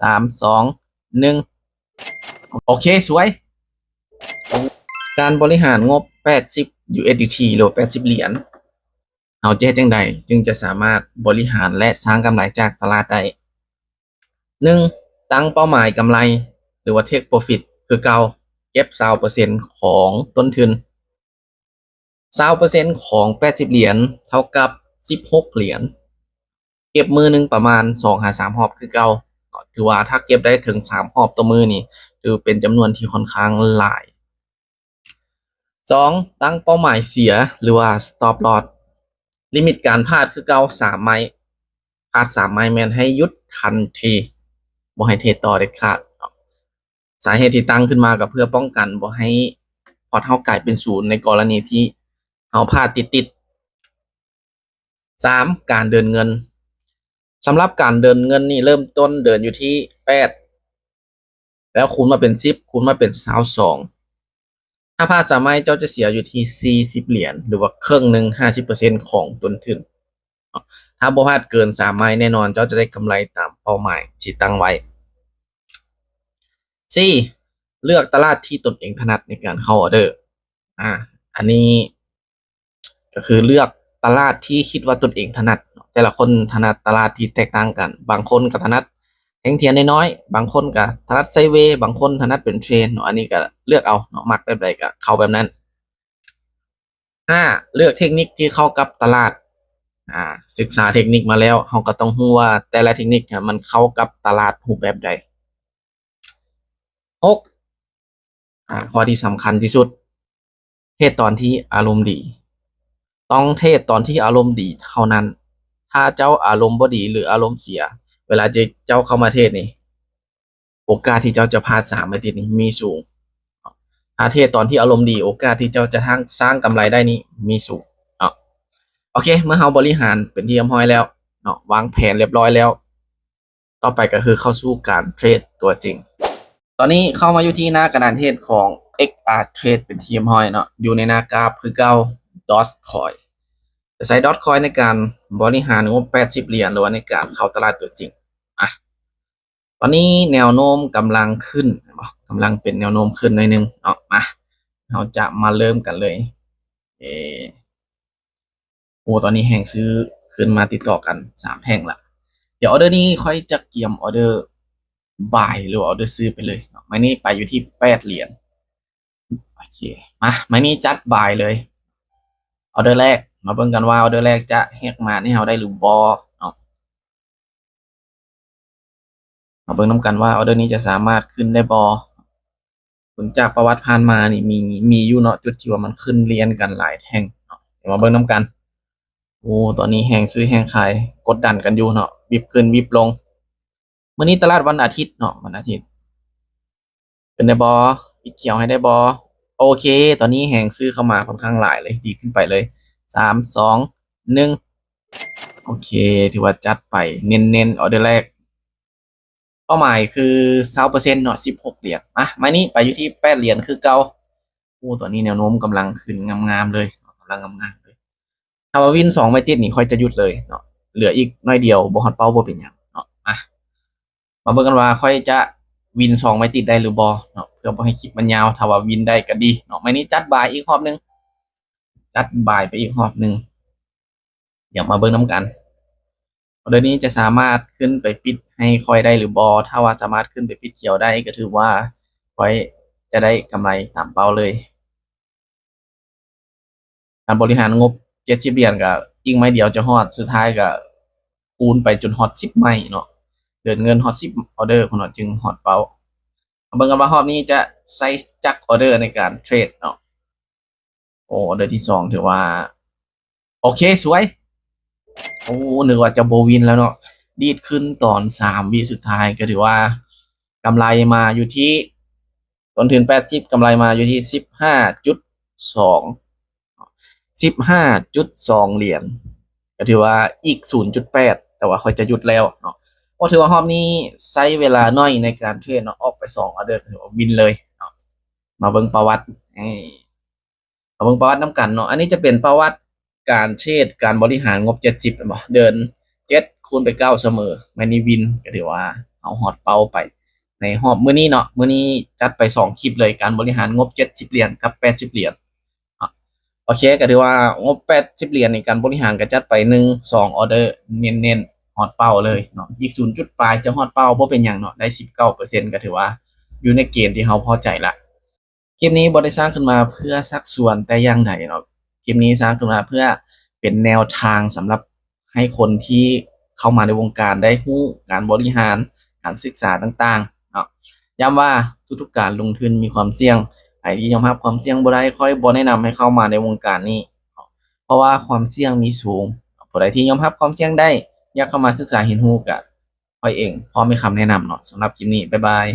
ສາມ ສອງ ໜຶ່ງ ໂອເຄ ສວຍ. ການບໍລິຫານງົບແປດສິບ USDT ຫຼືວ່າແປດສິບຫຼຽນ ເຮົາຈະເຮັດຈັ່ງໃດຈຶ່ງຈະສາມາດບໍລິຫານ ແລະ ສ້າງກຳໄລຈາກຕະຫຼາດໄດ້? ໜຶ່ງ ຕັ້ງເປົ້າໝາຍກຳໄລ ຫຼືວ່າ take profit ຄືເກົ່າ, ເກັບຊາວເປີເຊັນຂອງຕົ້ນທຶນ. ຊາວເປີເຊັນຂອງແປດສິບຫຼຽນເທົ່າກັບສິບຫົກຫຼຽນ, ເກັບມື້ໜຶ່ງປະມານສອງຫາສາມຮອບຄືເກົ່າ. ຖືວ່າຖ້າເກັບໄດ້ເຖິງສາມຮອບຕໍ່ມື້ນີ້ ຖືເປັນຈຳນວນທີ່ຂ້ອນຂ້າງຫຼາຍ. ສອງ ຕັ້ງເປົ້າໝາຍເສຍ ຫຼືວ່າ stop loss, ລິມິດການພາດຄືເກົ່າ ສາມໄມ້, ພາດສາມໄມ້ແມ່ນໃຫ້ຢຸດທັນທີ, ບໍ່ໃຫ້ເທຣດຕໍ່ເດັດຂາດ. ສາເຫດທີ່ຕັ້ງຂຶ້ນມາກໍເພື່ອປ້ອງກັນບໍ່ໃຫ້ພອດເຮົາກາຍເປັນສູນ ໃນກໍລະນີທີ່ເຮົາພາດຕິດໆ. ສາມ ການເດີນເງິນ. ສຳລັບການເດີນເງິນນີ້ ເລີ່ມຕົ້ນເດີນຢູ່ທີ່ແປດ ແລ້ວຄູນມາເປັນສິບ ຄູນມາເປັນຊາວສອງ. ຖ້າພາດສາມໄມ້ ເຈົ້າຈະເສຍຢູ່ທີ່ສີ່ສິບຫຼຽນ ຫຼືວ່າເຄິ່ງໜຶ່ງ ຫ້າສິບເປີເຊັນຂອງຕົ້ນທຶນ. ຖ້າບໍ່ພາດເກີນສາມໄມ້ ແນ່ນອນເຈົ້າຈະໄດ້ກຳໄລຕາມເປົ້າໝາຍທີ່ຕັ້ງໄວ້. ສີ່ ເລືອກຕະຫຼາດທີ່ຕົນເອງຖະໜັດໃນການເຂົ້າອອເດີ. ອາ ອັນນີ້ກໍຄືເລືອກຕະຫຼາດທີ່ຄິດວ່າຕົນເອງຖະໜັດ. ແຕ່ລະຄົນຖະໜັດຕະຫຼາດທີ່ແຕກຕ່າງກັນ, ບາງຄົນກໍຖະໜັດແທ່ງທຽນນ້ອຍໆ, ບາງຄົນກໍຖະໜັດໄຊເວ, ບາງຄົນຖະໜັດເປັນເທຣນເນາະ. ອັນນີ້ກໍເລືອກເອົາເນາະ, ມັກແບບໃດກໍເຂົ້າແບບນັ້ນ. ຫ້າ ເລືອກເທັກນິກທີ່ເຂົ້າກັບຕະຫຼາດ. ອາ ສຶກສາເທັກນິກມາແລ້ວ ເຮົາກໍຕ້ອງຮູ້ວ່າແຕ່ລະເທັກນິກມັນເຂົ້າກັບຕະຫຼາດຮູບແບບໃດ. ຫົກ ອາ ຂໍ້ທີ່ສຳຄັນທີ່ສຸດ, ເທຣດຕອນທີ່ອາລົມດີ. ຕ້ອງເທຣດຕອນທີ່ອາລົມດີເທົ່ານັ້ນ. ຖ້າເຈົ້າອາລົມບໍ່ດີ ຫຼື ອາລົມເສຍ ເວລາທີ່ເຈົ້າເຂົ້າມາເທຣດນີ້ ໂອກາດທີ່ເຈົ້າຈະພາດສາມໄມ້ຕິດນີ້ມີສູງ. ຖ້າເທຣດຕອນທີ່ອາລົມດີ ໂອກາດທີ່ເຈົ້າຈະສ້າງ ສ້າງກຳໄລໄດ້ນີ້ມີສູງເນາະ. ໂອເຄ ເມື່ອເຮົາບໍລິຫານເປັນທີ່ຮຽບຮ້ອຍແລ້ວເນາະ, ວາງແຜນຮຽບຮ້ອຍແລ້ວ, ຕໍ່ໄປກໍຄືເຂົ້າສູ່ການເທຣດຕົວຈິງ. ຕອນນີ້ເຂົ້າມາຢູ່ທີ່ໜ້າກະດານເທຣດຂອງ XR Trade ເປັນທີ່ຮຽບຮ້ອຍເນາະ, ຢູ່ໃນໜ້າກຣາຟຄືເກົ່າ Dogecoin. ຈະໃຊ້ Dogecoin ໃນການບໍລິຫານງົບແປດສິບຫຼຽນ ຫຼືວ່າໃນການເຂົ້າຕະຫຼາດຕົວຈິງ. ອາ ຕອນນີ້ແນວໂນ້ມກຳລັງຂຶ້ນ ເຫັນບໍ່? ກຳລັງເປັນແນວໂນ້ມຂຶ້ນໜ້ອຍໜຶ່ງເນາະ. ມາ ເຮົາຈະມາເລີ່ມກັນເລີຍ. ເອ ໂອ້ ຕອນນີ້ແຮງຊື້ຂຶ້ນມາຕິດຕໍ່ກັນສາມແທ່ງລະ. ດຽວອອເດີນີ້ຂ້ອຍຈະກຽມອອເດີບາຍ ຫຼືວ່າອອເດີຊື້ໄປເລີຍເນາະ. ໄມ້ນີ້ໄປຢູ່ທີ່ແປດຫຼຽນ. ໂອເຄ ມາ ໄມ້ນີ້ຈັດບາຍເລີຍ. ອອເດີແລກ ມາເບິ່ງກັນວ່າອອເດີແລກຈະແຫກມານໃຫ້ເຮົາໄດ້ຫຼືບໍ່ເນາະ. ມາເບິ່ງນຳກັນວ່າອອເດີນີ້ຈະສາມາດຂຶ້ນໄດ້ບໍ່. ເບິ່ງຈາກປະຫວັດຜ່ານມານີ້ ມີ ມີຢູ່ເນາະ ຈຸດທີ່ວ່າມັນຂຶ້ນລຽນກັນຫຼາຍແທ່ງເນາະ. ດຽວມາເບິ່ງນຳກັນ. ໂອ້ ຕອນນີ້ແຮງຊື້ແຮງຂາຍກົດດັນກັນຢູ່ເນາະ, ວິບຂຶ້ນວິບລົງ. ມື້ນີ້ຕະຫຼາດວັນອາທິດເນາະ, ວັນອາທິດ ຂຶ້ນໄດ້ບໍ່? ປິດຂຽວໃຫ້ໄດ້ບໍ່? ໂອເຄ ຕອນນີ້ແຮງຊື້ເຂົ້າມາຂ້ອນຂ້າງຫຼາຍເລີຍ, ດີດຂຶ້ນໄປເລີຍ. ສາມ ສອງ ໜຶ່ງ ໂອເຄ ຖືວ່າຈັດໄປເນັ້ນໆ. ອອເດີແລກ ເປົ້າໝາຍຄືຊາວເປີເຊັນເນາະ, ສິບຫົກຫຼຽນ. ມາ ໄມ້ນີ້ໄປຢູ່ທີ່ແປດຫຼຽນຄືເກົ່າ. ໂອ້ ຕອນນີ້ແນວໂນ້ມກຳລັງຂຶ້ນງາມໆເລີຍ, ກຳລັງງາມໆເລີຍ. ຖ້າວ່າວິນສອງໄມ້ຕິດນີ້ ຂ້ອຍຈະຢຸດເລີຍເນາະ, ເຫຼືອອີກໜ້ອຍດຽວ ບໍ່ຮອດເປົ້າບໍ່ເປັນຫຍັງເນາະ. ມາ ມາເບິ່ງກັນວ່າຂ້ອຍຈະວິນສອງໄມ້ຕິດໄດ້ຫຼືບໍ່ເນາະ, ເພື່ອບໍ່ໃຫ້ຄລິບມັນຍາວ. ຖ້າວ່າວິນໄດ້ກໍດີເນາະ. ໄມ້ນີ້ຈັດບາຍອີກຮອບໜຶ່ງ, ຈັດບາຍໄປອີກຮອບໜຶ່ງ. ດຽວມາເບິ່ງນຳກັນ ອອເດີນີ້ຈະສາມາດຂຶ້ນໄປປິດໃຫ້ຂ້ອຍໄດ້ຫຼືບໍ່. ຖ້າວ່າສາມາດຂຶ້ນໄປປິດຂຽວໄດ້ ກໍຖືວ່າຂ້ອຍຈະໄດ້ກຳໄລຕາມເປົ້າເລີຍ. ການບໍລິຫານງົບເຈັດສິບຫຼຽນ ກໍອີກໄມ້ດຽວຈະຮອດ, ສຸດທ້າຍກໍຄູນໄປຈົນຮອດສິບໄມ້ເນາະ, ເດີນເງິນຮອດສິບອອເດີພຸ້ນເນາະ ຈຶ່ງຮອດເປົ້າ. ມາເບິ່ງກັນວ່າຮອບນີ້ຈະໃຊ້ຈັກອອເດີໃນການເທຣດເນາະ. ໂອ້ ອອເດີທີສອງ ຖືວ່າ ໂອເຄ ສວຍ. ໂອ້ ນຶກວ່າຈະບໍ່ວິນແລ້ວເນາະ, ດີດຂຶ້ນຕອນສາມວິສຸດທ້າຍ ກໍຖືວ່າກຳໄລມາຢູ່ທີ່ ຕົ້ນທຶນແປດສິບ ກຳໄລມາຢູ່ທີ່ສິບຫ້າຈຸດສອງ ສິບຫ້າຈຸດສອງຫຼຽນ, ກໍຖືວ່າອີກສູນຈຸດແປດ ແຕ່ວ່າຂ້ອຍຈະຢຸດແລ້ວເນາະ. ກໍຖືວ່າຮອບນີ້ໃຊ້ເວລາໜ້ອຍໃນການເທຣດເນາະ, ອອກໄປສອງອອເດີ ກໍຖືວ່າວິນເລີຍເນາະ. ມາເບິ່ງປະຫວັດ ເອີ ມາເບິ່ງປະຫວັດນຳກັນເນາະ. ອັນນີ້ຈະເປັນປະຫວັດການເທຣດ ການບໍລິຫານງົບເຈັດສິບ ແມ່ນບໍ່? ເດີນເຈັດຄູນໄປເກົ້າສະເໝີ, ໄມ້ນີ້ວິນ ກໍຖືວ່າ ເຮົາຮອດເປົ້າໄປໃນຮອບມື້ນີ້ເນາະ. ມື້ນີ້ຈັດໄປສອງຄລິບເລີຍ ການບໍລິຫານງົບເຈັດສິບຫຼຽນກັບແປດສິບຫຼຽນ. ໂອເຄ ກໍຖືວ່າງົບແປດສິບຫຼຽນນີ້ ການບໍລິຫານກໍຈັດໄປໜຶ່ງສອງອອເດີເນັ້ນໆ ຮອດເປົ້າເລີຍເນາະ. ອີກສູນຈຸດປາຍຈະຮອດເປົ້າ ບໍ່ເປັນຫຍັງເນາະ ໄດ້ສິບເກົ້າເປີເຊັນ ກໍຖືວ່າຢູ່ໃນເກນທີ່ເຮົາພໍໃຈລະ. ຄລິບນີ້ບໍ່ໄດ້ສ້າງຂຶ້ນມາເພື່ອຊັກຊວນແຕ່ຢ່າງໃດເນາະ. ຄລິບນີ້ສ້າງຂຶ້ນມາເພື່ອເປັນແນວທາງສຳລັບໃຫ້ຄົນທີ່ເຂົ້າມາໃນວົງການໄດ້ຮູ້ການບໍລິຫານ, ການສຶກສາຕ່າງໆເນາະ. ຢ້ຳວ່າທຸກໆການລົງທຶນມີຄວາມສ່ຽງ. ໃຜທີ່ຍອມຮັບຄວາມສ່ຽງບໍ່ໄດ້, ຂ້ອຍບໍ່ແນະນຳໃຫ້ເຂົ້າມາໃນວົງການນີ້ເນາະ, ເພາະວ່າຄວາມສ່ຽງມີສູງ. ຜູ້ໃດທີ່ຍອມຮັບຄວາມສ່ຽງໄດ້, ຢາກເຂົ້າມາສຶກສາຮຽນຮູ້, ກະຂ້ອຍເອງພ້ອມໃຫ້ຄຳແນະນຳເນາະ. ສຳລັບຄລິບນີ້, ບາຍບາຍ.